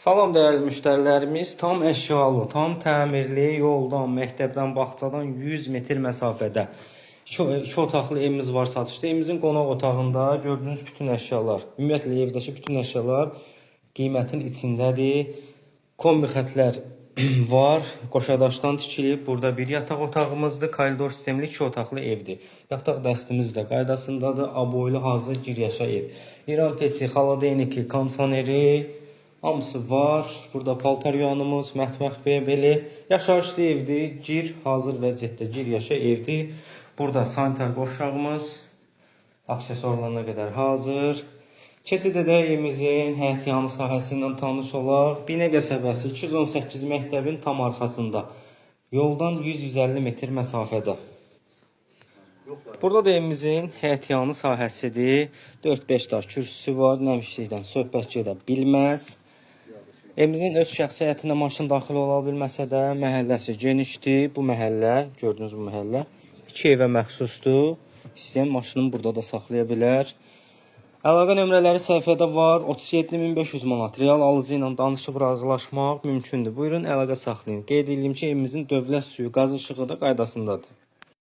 Salam dəyərli müştərilərimiz, tam əşyalı, tam təmirli yoldan, məktəbdən, bağçadan 100 metr məsafədə iki otaqlı evimiz var satışda. Evimizin qonaq otağında gördüyünüz bütün əşyalar, ümumiyyətlə evdəki bütün əşyalar qiymətin içindədir. Kombi xətlər var. Qoşadaşdan tikilib. Burada bir yataq otağımızdır. Koridor sistemli iki otaqlı evdir. Yataq dəstimiz də qaydasındadır. Aboylu hazır gir yaşa ev. İran peçi, xaladeyniki, kondisioneri hamısı var. Burada paltar yuyanımız, mətbəx mebeli. Yaşayışlı evdir. Gir hazır vəziyyətdə gir yaşa evdir. Burada sanitar qovşağımız aksesuarlarına qədər hazır. Keçid edək evimizin həyət yanı sahəsi ilə tanış olaq. Binə qəsəbəsi 218 məktəbin tam arxasında. Yoldan 100-150 metr məsafədə. Burada da evimizin həyət yanı sahəsidir. 4-5 daş kürsüsü var. Nəmişlikdən söhbət gedə bilməz. Evimizin öz şəxsi həyətinə maşın daxil ola bilməsə də məhəlləsi genişdir. Bu məhəllə, gördüyünüz bu məhəllə iki evə məxsusdur. İstəyən maşını burada da saxlaya bilər. Əlaqə nömrələri səhifədə var. 37500 manat real alıcı ilə danışıb razılaşmaq mümkündür. Buyurun, əlaqə saxlayın. Qeyd edeyim ki, evimizin dövlət suyu, qaz işığı da qaydasındadır.